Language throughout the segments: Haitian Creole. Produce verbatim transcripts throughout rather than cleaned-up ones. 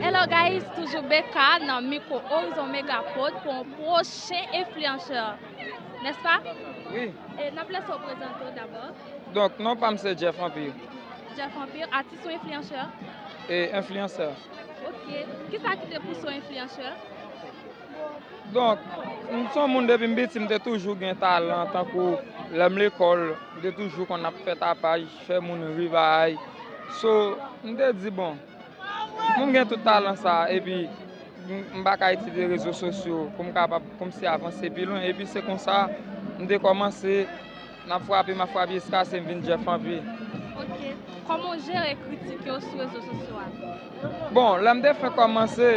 Hello guys, toujou B K nan mikwo Horizon Megapod pou yon pwochen enfliyansè, nèspa? Wi. E n ap lese w prezante w dabò. Donk, non pa m se Jeff Empire. Jeff Empire, atis ou enfliyansè? E enfliyansè. Ok. Kisa ki te pouse w enfliyansè? Donk, m se yon moun depi m piti, m te toujou gen talan, tankou lè m lekòl, m te toujou konn ap fè tapaj, fè moun ri, bagay. So, m te di, bon, m gen tout talan sa, epi m, m pa ka itilize rezo sosyo pou m kapab kòmsi avanse pi lwen. Epi se konsa, m te kòmanse, n ap frape, m ap frape jiskaske m vin Jeff Empire. Ok. Kòman w jere kritik yo sou rezo sosyo a? Bon, lè m te fenk kòmanse,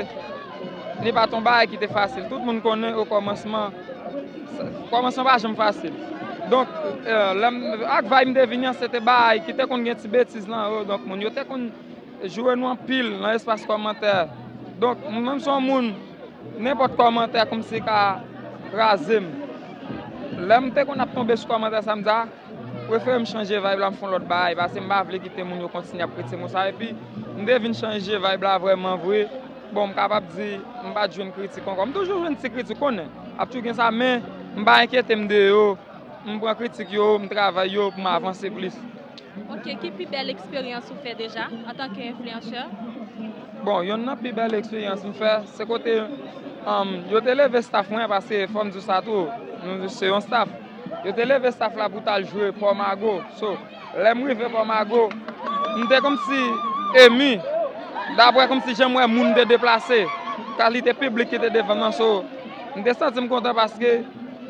li pa t yon bagay ki te fasil. Tout moun konnen o kòmansman, kòmansman pa janm fasil. Donk, eh, lè m, ak vay m te vini an, se te bagay ki te konn gen ti betiz lan yo. Donk, moun yo te konn joure nou anpil nan espas kòmantè. Donk, mwen menm se yon moun, nenpòt kòmantè kòmsi ka kraze m. Lè m te konn ap tonbe sou kòmantè sa, m di, a, prefere m chanje vibe la, m fè yon lòt bagay, paske m pa vle kite moun yo kontinye ap kritike m konsa. Epi, m te vin chanje vibe la vrèman vre. Bon, m kapab di, m pa t jwenn kritik ankò. M toujou jwenn ti kritik, konnen, ap toujou gen sa, men m pa enkyete m de yo. M pran kritik yo, m travay yo pou m avanse plis. Ok, ki pi bèl eksperyans ou fè deja antanke enfliyansè? Bon, yonn nan pi bèl eksperyans m fè, se kote, um, yo te leve staff mwen, paske fò m di w sa tou, nou se yon staff. Yo te leve staff la pou t al jwe Pòmago. So, lè m rive Pòmago, m te kòmsi emi, daprè kòmsi jan m wè moun te deplase, kalite piblik ki te devan m nan. So, m te santi m kontan paske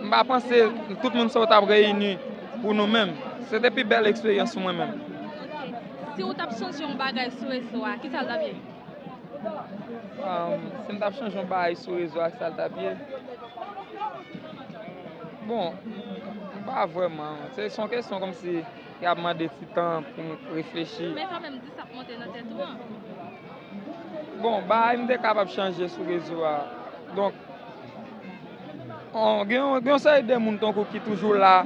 m pa panse tout moun sa yo t ap reyini pou nou menm. Se te pi bèl eksperyans pou mwen menm. Ok. Si w t ap chanje yon bagay sou rezo a, kisa l t ap ye? Um, si m t ap chanje yon bagay sou rezo a, kisa l t ap ye? Bon, pa vrèman. Se, se yon kesyon kòmsi y ap mande ti tan pou m reflechi. Men kanmenm, di sa k monte nan tèt ou an. Bon, bagay m te kapab chanje sou rezo a. Donk, on, gen yon, gen yon seri de moun tankou ki toujou la,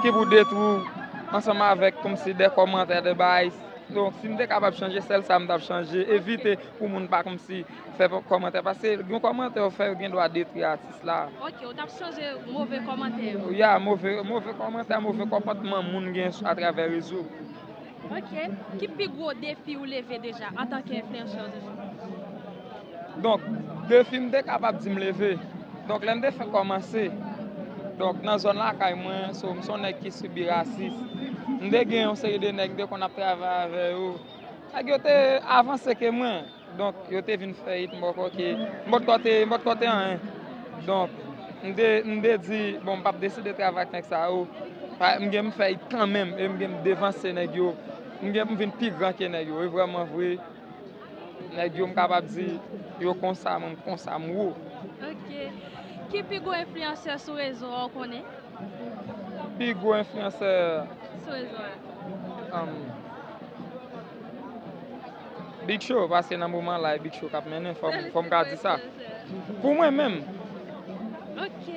ki pou detwi w ansanm avèk kòmsi de kòmantè, de bagay. Donk, si m te kapab chanje, sèl sa m t ap chanje, evite pou moun pa kòmsi fè kòmantè, paske yon kòmantè ou fè, yo gen dwa detwi atis la. Ok, ou t ap chanje move kòmantè yo? Ya, move, move kòmantè, move konpòtman moun gen atravè rezo. Ok. Ki pi gwo defi ou leve deja antanke enfliyansè de jou? Donk, defi m te kapab di m leve. Donk, lè m te fenk kòmanse, donk, nan zòn lakay mwen, so, m se yon nèg ki sibi rasis. M te gen yon seri de nèg m te konn ap travay avè yo. Nèg yo te avanse ke mwen. Donk, yo te vin fè it, m poko ke, m potko te, m potko te anyen. Donk, m te, m te di, bon, m p ap deside travay ak nèg sa yo. Pa, m gen m fè it kanmenm, e m gen m devanse nèg yo. M gen m vin pi gran ke nèg yo. E vrèman vre, nèg yo, m kapab di, yo konsa, mwen, m konsa, m wo. Ok. Ki pi gwo enfliyansè sou rezo a ou konnen? Pi gwo enfliyansè. Sou rezo a. Um, Big Show, paske nan moman la, e Big Show k ap mennen, fò m, fò m ka di sa. Pou mwen menm. Ok.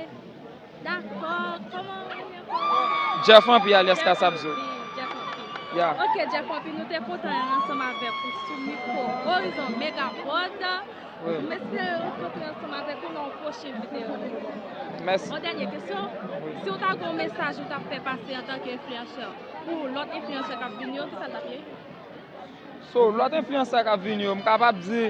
Dakò. Kòman w rele ankò? Jeff Empire alias Kasapzo. Jeff Empire. Ya. Ok, Jeff Empire, nou te kontan ansanm avèk ou sou mikwo Horizon Megapod. Wi. M espere rankontre ansanm avèk ou nan yon pwochen videyo. Mèsi. Yon dènye kesyon. Wi. Si w ta gen yon mesaj ou t ap fè pase antanke enfliyansè pou lòt enfliyansè k ap vini yo, kisa l t ap ye? So, lòt enfliyansè k ap vini yo, m kapab di,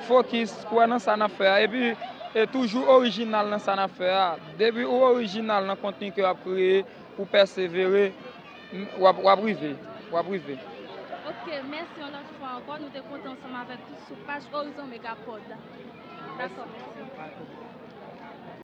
fokis, kwè nan sa n ap fè a, epi, e toujou orijinal nan sa n ap fè a. Depi ou orijinal nan kontni ke w ap kreye, ou pèsevere, m, w ap, w ap rive, w ap rive. Ok, mèsi yon lòt fwa ankò. Nou te kontan ansanm avèk ou sou paj Horizon Megapod. Dakò, mèsi.